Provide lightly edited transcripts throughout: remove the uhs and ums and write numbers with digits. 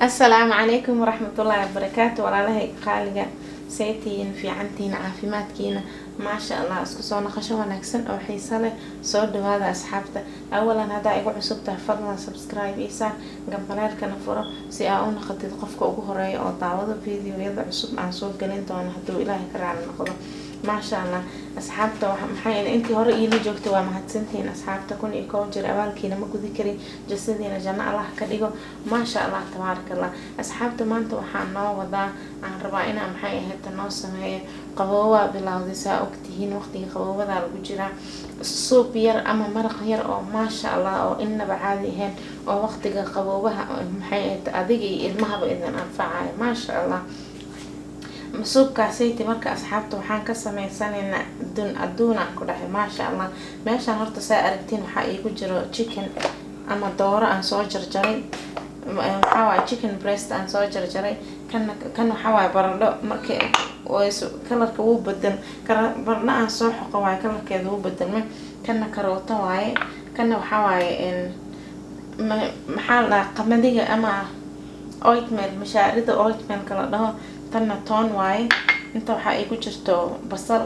Asalaamu calaykum waraxmatullaahi wabarakaatu. Walaalahay qaaliga, seetihiin? Fiicantihiin? Caafimaadkiina? Maasha Allah. Isku soo naqasho wanaagsan oo xiiso leh. Soo dhawaada, asxaabta. Awalan, haddaa igu cusub tahay, fadlan subscribe isaan, gambaleelkana furo si aa u noqotid qofka ugu horeeya oo daawado videoyada cusub aan soo gelin doono, hadduu Ilaahay ka raali noqdo. Maasha Allah, asxaabta. Maxay intii hore iila joogtay, waa mahadsantihiin, asxaabta. 1001 jir abaalkiina ma gudi karin. Jasadiina janno Allah ka dhigo. Maasha Allah, tabaaraka Allah. Asxaabta, maanta waxaa noo wadaa, aan rabaa inaan, maxay ahayd, noo sameeyo. Qaboowaa bilowday, saa ogtihiin. Waqtiga qaboobadaa lagu jiraa. Suub yar ama maraq yar oo maasha Allah oo inaba caadi ahayn oo waqtiga qaboobaha, maxay ahayd, adiga iyo ilmahaba idin anfacayo. Maasha Allah, suubkaasayte. Marka, asxaabta, waxaan ka sameysanaynaa dun adduunaan ku dhahay. Maasha Allah. Meeshaan horta, saa aragtiin, waxaa iigu jiro chicken ama dooro aan soo jarjaray. Waxaa waaye chicken breast aan soo jarjaray. Kana kan waxaa waaye baradho. Marka colorka wuu bedel, baradho aan soo xoqo waaye, colorkeeda wuu bedelmay. Kana karooto waaye. Kana waxaa waaye, maxaa la dhahaa, qamadiga ama oatmeal, mashaarida oatmealka la dhaho. Tanna toon waaye. Inta waxaa igu jirto basal.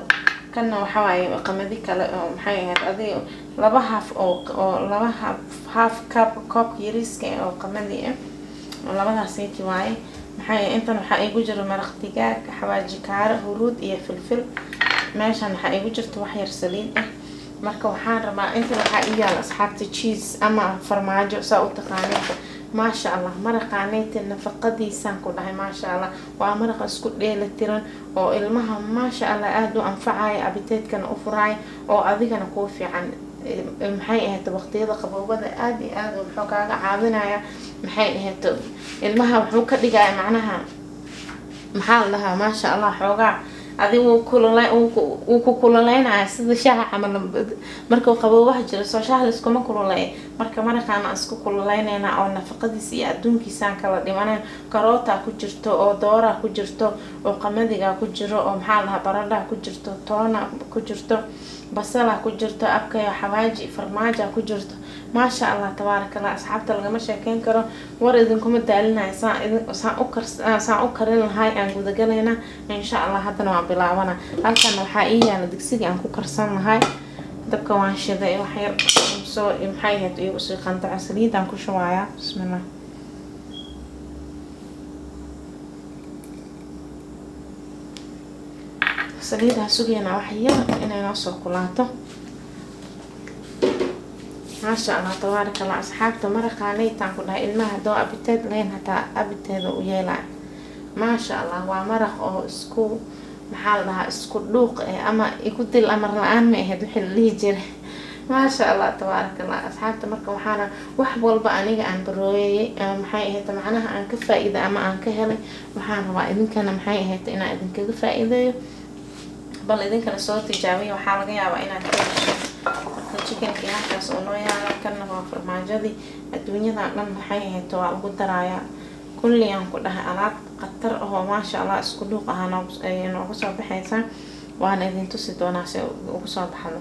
Kanna waxaa waaye qamadi kale oo, maxay ahayd, adiga laba half oo laba half, half cup, koobka yariiska oo qamadi ah, labadaas sayti waaye. Maxay intan waxaa igu jiro maraq digaag, xawaaji kaaro, huruud iyo filfil. Meeshan waxaa igu jirto wax yar saliid ah. Marka waxaan rabaa, inta waxaa ii yaala, asxaabta, cheese ama farmaajo, saa u taqaaniinta. Maasha Allah, maraqaaneyta nafaqadiisaan ku dhahay. Maasha Allah, waa maraqa isku dheela tiran oo ilmaha, maasha Allah, aada u anfacaya, appetite-kana u furaaya oo adigana kuu fiican. Maxay ahayd, waqtiyada qaboobada aada iyo aada wuxuu kaaga caawinaya, maxay ahayd, ilmaha wuxuu ka dhigaya, macnaha, maxaa la dhahaa, maasha Allah, xoogaa adi wuu kulule, wuu ku kululeynaya sida shaaha camal. Markuu qaboobaha jiro, soo shaaha laiskuma kululeeya? Marka maraqaana isku kululeynayna oo nafaqadiisa iyo adduunkiisaan kala dhimanayn. Karootaa ku jirto, oo dooraa ku jirto, oo qamadigaa ku jiro, oo, maxaa la dhahaa, baradhaa ku jirto, toona ku jirto, basalaa ku jirto, abkayo xawaaji, farmaaja ku jirto. Maasha Allah, tabaaraka Allah. Asxaabta, lagama sheekeyn karo. War idinkuma daalinayo. Saan u kar saan u karin lahay aan gudagalaynaa, insha Allah. Haddana waan bilaabana. Halkan waxaa ii yaala digsigii aan ku karsan lahay. Dabka waan shiday. Wax yar soo, maxay ahayd, igu sii qandaco. Saliidaan ku shubayaa. Bismillah. Saliidaa sugaynaa wax yar inay noo soo kulaato. Maasha Allah, tabaaraka Allah. Asxaabta, maraqaaneytaan ku dhahay, ilmaha haddoo appetite lahayn, hataa appetite u yeelaya. Maasha Allah, waa maraq oo isku, maxaa la dhahaa, isku dhuuq eh ama igu dil amar la-aan ma ahayd wixii la dhihi jiray. Maasha Allah, tabaaraka Allah. Asxaabta, marka waxaana wax walba aniga aan barooyayay, maxay ahayd, macnaha aan ka faa-iida ama aan ka helay, waxaan rabaa idinkana, maxay ahayd, inaan idinkaga faa-iideeyo. Bal idinkana soo tijaabiya, waxaa laga yaabaa inaad ka hesho. Marka chickenkii halkaas uu noo yaala. Kanna waa farmaajadii. Adduunyadan dhan, maxay ahayd, waa lagu darayaa kulli aan ku dhahay. Alaab khatar ahoo, maasha Allah, isku dhuuq ahaa noogu soo baxaysa. Waana idin tusi doonaa si ugu soo baxdo.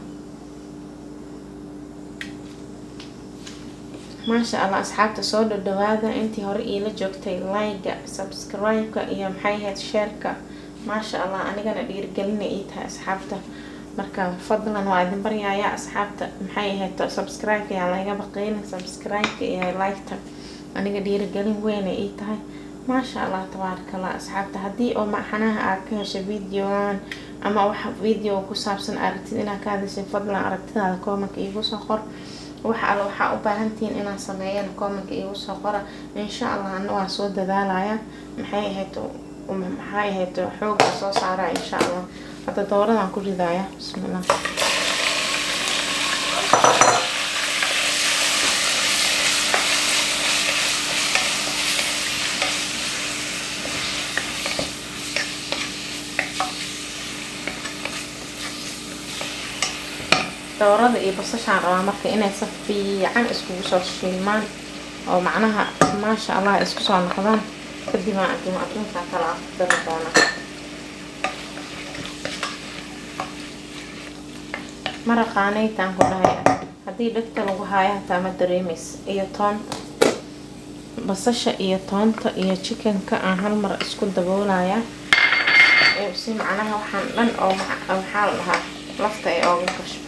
Maasha Allah, asxaabta, soo dhadhawaada. Intii hore iila joogtay, like-ga, subscribe-ka iyo, maxay ahayd, share-ka. Maasha Allah, anigana dhiirigelina ii tahay, asxaabta. Marka fadlan waa idin baryaaya, asxaabta, maxay ahayd, subscribe-ka yaa laga baqeyna. Subscribe-ka iyo like-ta aniga dhiirigelin weyn ay ii tahay. Maasha Allah, tabaaraka Allah. Asxaabta, haddii oo maxanaha aad ka heshay videogan ama wax video ku saabsan aragtid inaad ka hadashay, fadlan aragtidaada commentka iigu soo qor. Waxa alla waxaa u baahantihiin inaan sameeyana, commentka iigu soo qora, insha Allah. Ana waan soo dadaalaya, maxay ahayd, xooga soo saara, insha Allah. Hadda dooradaan ku ridaya. Bismillah. Doorada iyo basashaan rabaa marka inay si fiican iskugu soo shiilmaan oo, macnaha, maasha Allah, isku soo noqdaan. Kadib aan adduun adduunkan kale aan ku dari doonaa. Maraqaanaytaan ku dhahay, haddii dhegta lagu haayo hataa ma dareemeys. Iyo toonta. Basasha iyo toonta iyo chickenka aan hal mar isku daboolaya si macnaha waxaan dhan oo maxaa la dhahaa lafta ay ooga gasho.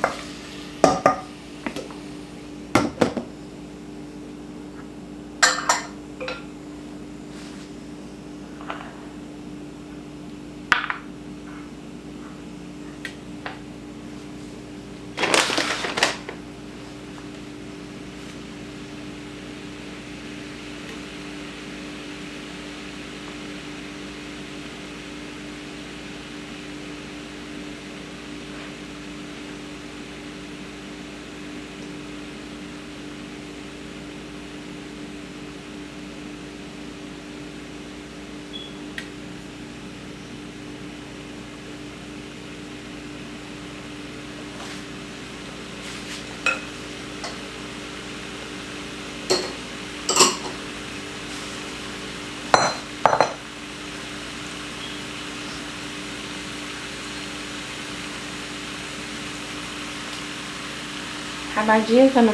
Xabaajiyadana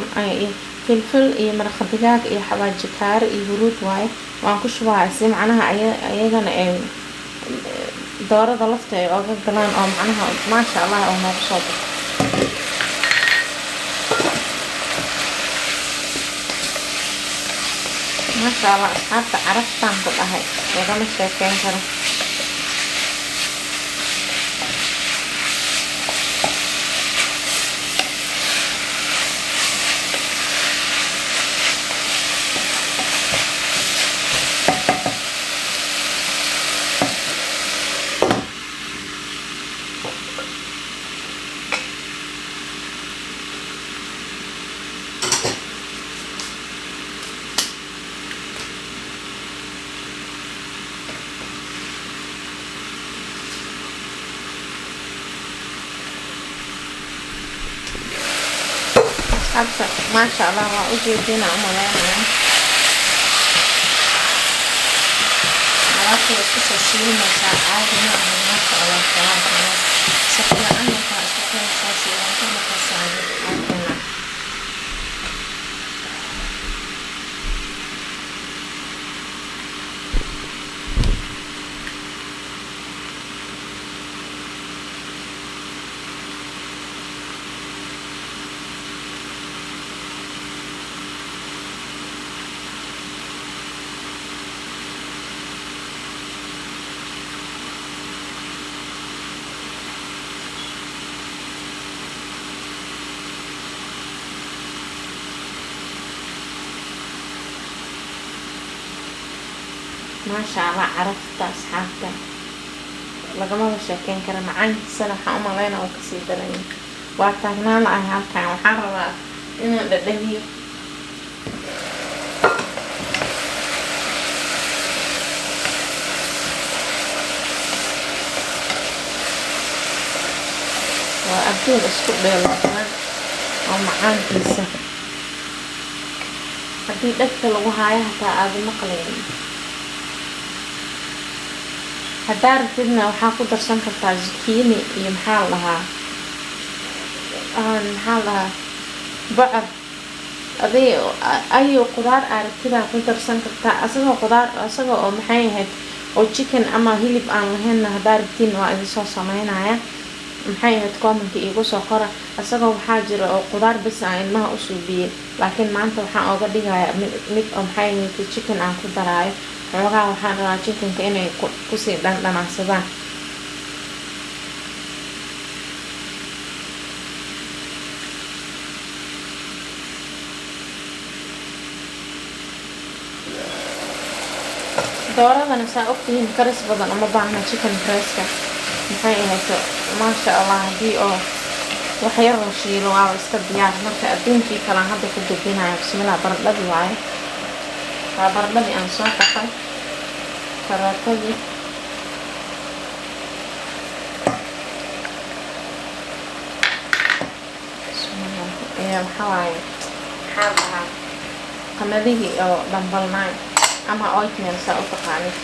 filfil iyo maraq digaag iyo xabaaji kaari iyo huruud waaye, waan ku shubaya si macnaha ayagana ay doorada lafta ay ooga galaan oo macnaha maasha Allah oo noogu soo baxo. Maasha Allah asxaabta, caraftaan ku dhahay lagama sheekeyn karo. Asxaabta, maasha Allah, waa ujeedina umaleynaya alaabta way isku soo shiilmaysaa, caadi ma aha. Maasha Allah, tabaaraka Allah, si fiican markaa isku soo shiilanto markaas caadi. Maasha Allah, carafta asxaabta lagamaba sheekeyn kara. Macaankiisana waxaan u maleyna oo kasii daranya. Waa taagnaan la-ahay halkan, waxaan rabaa inaan dhadhamiyo. Waa adduun isku dheelitiran oo macaankiisa haddii dhegta lagu haayo hataa aada maqlaynin. Haddaa rabtidna waxaa ku darsan kartaa zucchini iyo maxaa la dhahaa bocor, aday ayo qudaar aa rabtidaa ku darsan kartaa. Asagoo qudaar, asagoo oo maxay ahayd oo chicken ama hilib aan lahaynna haddaa rabtiin waa idinsoo sameynaya. Maxay ahayd, commentka iigu soo qora. Isagoo waxaa jira oo qudaar bas aan ilmaha u suubiyey, laakiin maanta waxaan ooga dhigayaa mid oo maxay ahayd chicken aan ku daraayo. Xoogaa waxaan rabaa chickenka inay kusii dhandhanansadaan. Dooradana saa ogtihiin karis badan uma baahna chicken breastka, maxay ahayto, maasha Allah, haddii oo wax yar la shiilo waaba iska diyaar. Marka adduunkii kalaan hadda ku gudbinayo. Bismillah, baradhadii waaye, waa baradhadii aan soo qaqay, karootadii. Bismillah, iyo waxaa waaye, maxaa la dhahaa, qamadigii oo dhambalnaay ama oatmeal saa u taqaanid.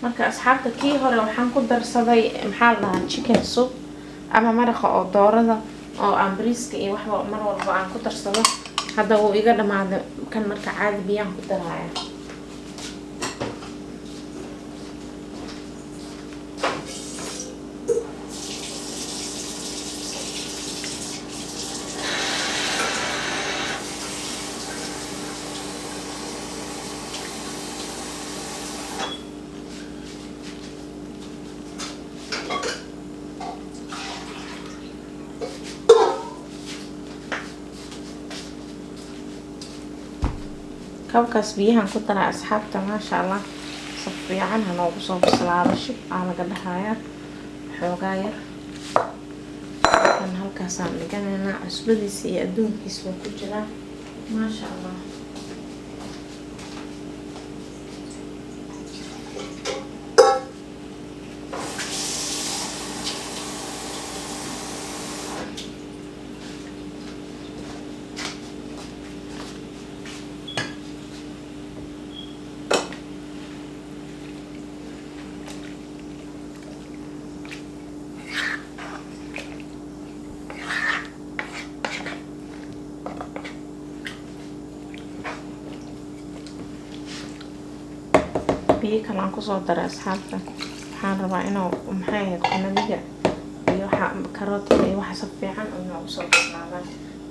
Marka asxaabta, kii hore waxaan ku darsaday, maxaa la dhahaa, chicken soup ama maraqa oo doorada oo aan bariiska iyo waxba mar walba aan ku darsado. Hadda wuu iga dhamaaday kan, marka caadi biyaan ku daraya. Kabkaas biyahan ku daraa asxaabta. Maasha Allah, si fiican ha noogu soo bislaado. Shib aa laga dhahayaa xoogaa yar. Kan halkaasaan dhiganaynaa, cusbadiisa iyo adduunkiisa waa ku jiraa, maasha Allah. Biyo kale aan kusoo daray asxaabta. Waxaan rabaa inuu, maxay ahayd, qamadiga iyo waxa karootada iyo waxa si fiican inuu usoo bislaadaan.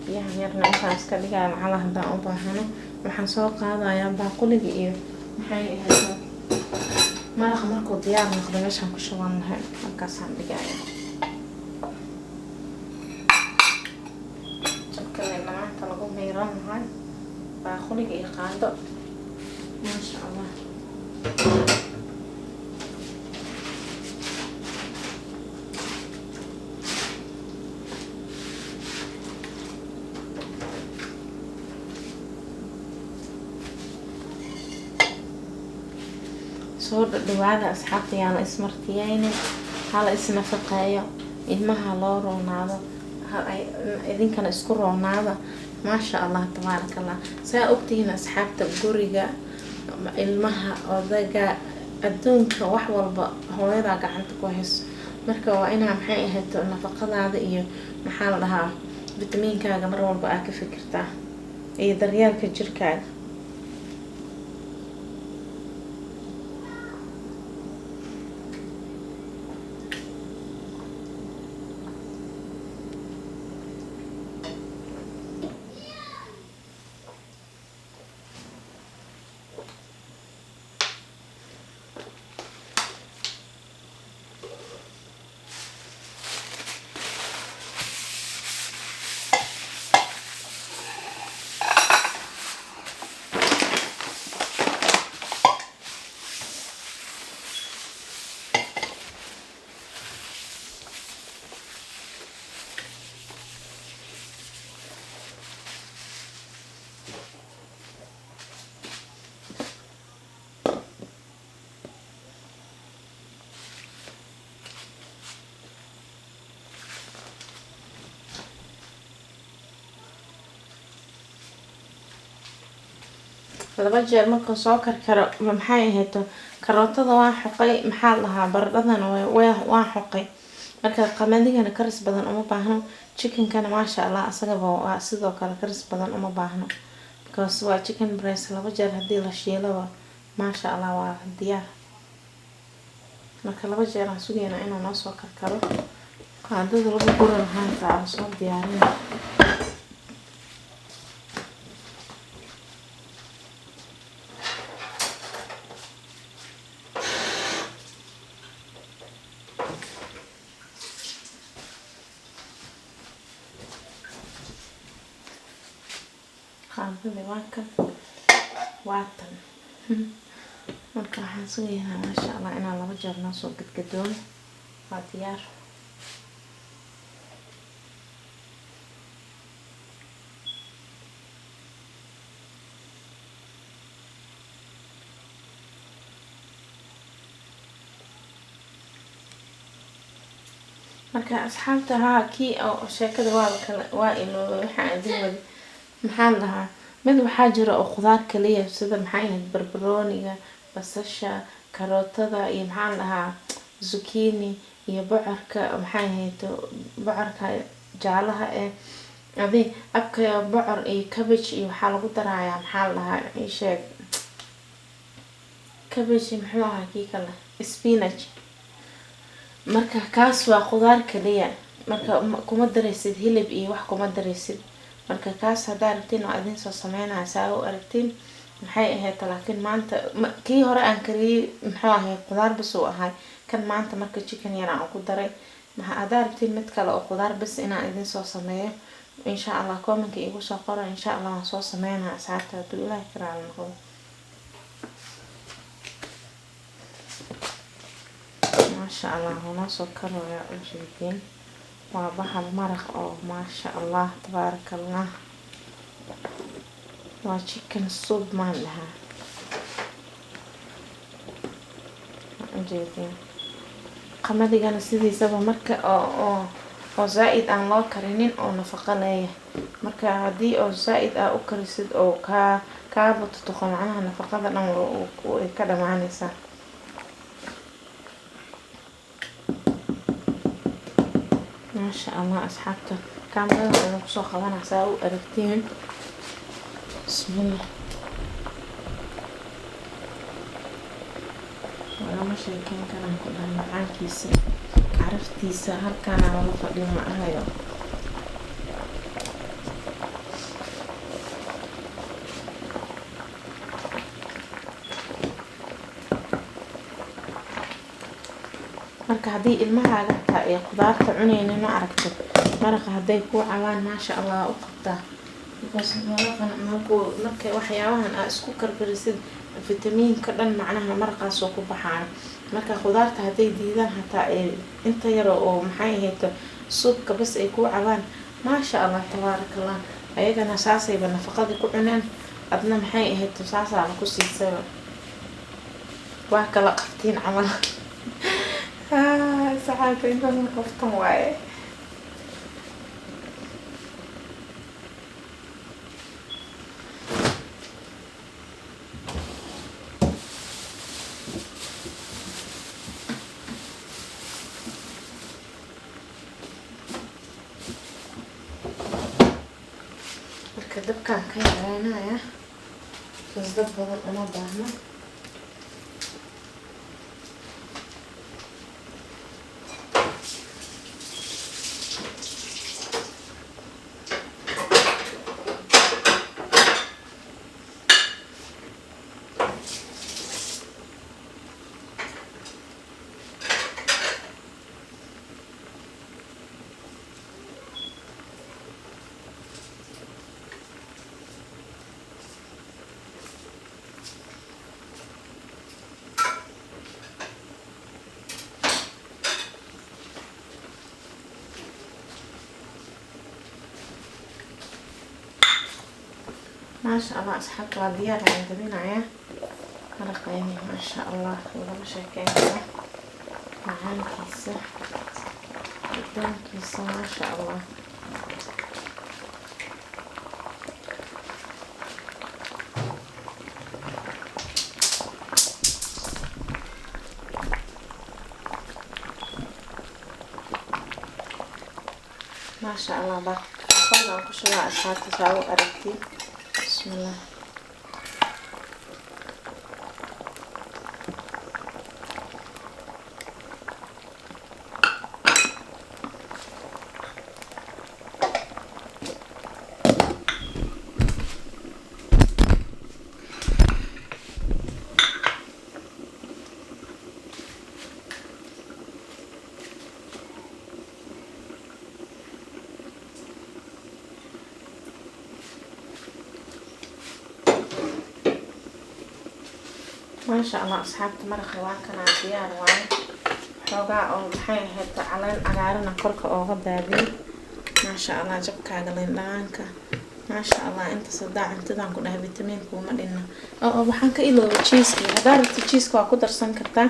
Biyahan yarna intaan iska dhigaya, lacala haddaan u baahano. Waxaan soo qaadayaa baaquliga iyo, maxay ahayd, maraqa. Markuu diyaar noqdo meeshaan ku shuban lahay, halkaasaan dhigaya. Jabka maanta lagu miiran lahay, baaquliga iyo qaando, maasha Allah. Soo dhadhawaada asxaabta, yaan la ismartiyeynin, hala isnafaqeeyo, ilmaha loo roonaado, idinkana isku roonaada. Maasha Allah, tabaaraka Allah. Saa ogtihiin asxaabta, guriga, ilmaha, odaga, adduunka, wax walba hooyadaa gacanta ku hayso. Marka waa inaa, maxay ahayd, nafaqadaada iyo, maxaa la dhahaa, vitamiinkaaga mar walba aa ka fikirtaa iyo daryeelka jirkaaga. Laba jeer markuu soo karkaro, maxay ahayd, karootada waan xoqay, maxaa la dhahaa, baradhadana waan xoqay. Marka qamadigana karis badan uma baahno. Chickenkana, maasha Allah, asagaba waa sidoo kale, karis badan uma baahno because waa chicken breast. Laba jeer hadii la shiilaba, maasha Allah, waa diyaar. Marka laba jeer aan sugaynaa inuu noo soo karkaro. Qaadada lagu guri lahaa inta aan soo diyaarina. Qaadadii waa kan, waa tan. Marka waxaan sugaynaa, maasha Allah, inaan laba jeer noo soo gadgadoomo, waa diyaar. Marka asxaabta, haa, kii oo sheekada waa kale waa iloobay. Waxaan idin wadi, maxaa la dhahaa, mid waxaa jira oo khudaar kaliya, sida, maxay ahayd, barbarooniga, basasha. Karootada iyo maxaan dhahaa zucchini iyo bocorka, maxay ahayd, bocorka jaalaha eh, adi abka bocor iyo cabbage iyo waxaa lagu darayaa, maxaa la dhahaa, ii sheeg, cabbage, muxuu ahaa kii kale, spinach. Marka kaas waa khudaar kaliya. Marka kuma daraysid hilib iyo wax kuma daraysid. Marka kaas haddaa rabtiin waa idin soo sameynaya saa u aragtiin, maxay ahayd. Laakiin maanta kii hore aan kariyey muxuu ahay, khudaar bas uu ahay. Kan maanta marka chicken yar aan ku daray. Haddaa rabtiin mid kale oo khudaar bas inaan idin soo sameeyo, insha Allah commentka igu soo qoro. Insha Allah waan soo sameynaya, asxaabta, hadduu Ilaahay ka raali noqdo. Maasha Allah, wuu noo soo karooyaa, ujeediin. Waa bahal maraq oo maasha Allah tabaaraka Allah, waa chicken soup maan dhahaa, ujeediin. Qamadigana sidiisaba marka oo zaa-id aan loo karinin oo nafaqo leeyahay. Marka haddii oo zaa-id aa u karisid oo kaa bututuqo, macnaha nafaqada dhan way ka dhamaanaysaa. Maasha Allah, asxaabta, kaamirada idin kusoo qabanaa saa u aragtiin. Bismillah, lagama sheekeyn karaan ku dhahay macaankiisa, caraftiisa halkaana lala fadhiyo ma ahayo. Marka haddii ilmahaaga hataa ay khudaarta cuneynin, ma aragto, maraqa hadday kuu cabaan, maasha Allah, u qabtaa, because maraqan markuu marka waxyaabahan aa isku karkarisid, fitamiinka dhan macnaha maraqaasoo ku baxaayo. Marka khudaarta hadday diidaan hataa, ay inta yar oo maxay ahayd soupka bas ay kuu cabaan, maasha Allah tabaaraka Allah, ayagana saasayba nafaqadii ku cuneen, adna maxay ahayd saasaaba ku siisayba, waa kala qabtiin camal. Saxaabta, intaasna kaftan waaye. Marka dabkaan ka yareynaya, bas dab badan uma baahno. Maasha Allah, asxaabta, waa diyaar. Waan dabinayaa maraqeeni. Maasha Allah, lagama sheekeyn karo macaankiisa, dhadhankiisa, maasha Allah. Maasha Allah, baaquli aan ku shubaa, asxaabta, saa u aragtiin. Bismillah. Maasha Allah, asxaabta, maraqa waa kanaa, diyaar waaye. Xoogaa oo maxay ahayd caleen cagaarana korka ooga daadiyay. Maasha Allah, jabkaaga liin dhanaanka. Maasha Allah. Intaas hadaa cuntadan ku dhahay, vitamin kuuma dhinna. Oo waxaan ka iloobay cheeseki. Haddaa rabti cheeseka waa ku darsan kartaa,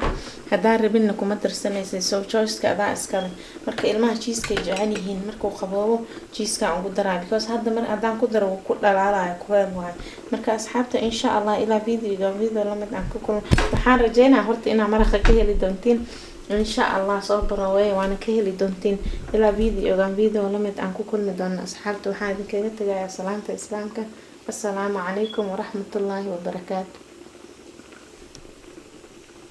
haddaa rabinna kuma darsanaysa. So choiceka adaa iskale. Marka ilmaha cheesekay jecel yihiin, markuu qaboobo cheesekaan ugu daraa, because hadda mar haddaan ku daro wuu ku dhalaalayo, kuleel waayo. Marka asxaabta, insha Allah, ilaa videoga video lamid aan ku kulmo, waxaan rajeynaya horta inaa maraqa ka heli doontiin, insha Allah. Soo baroweey, waana ka heli doontiin. Ilaa videogan video lamid aan ku kulmi doono, asxaabta, waxaan idinkaga tegayaa salaamta Islaamka. Assalaamu calaykum waraxmatullaahi wabarakaatu.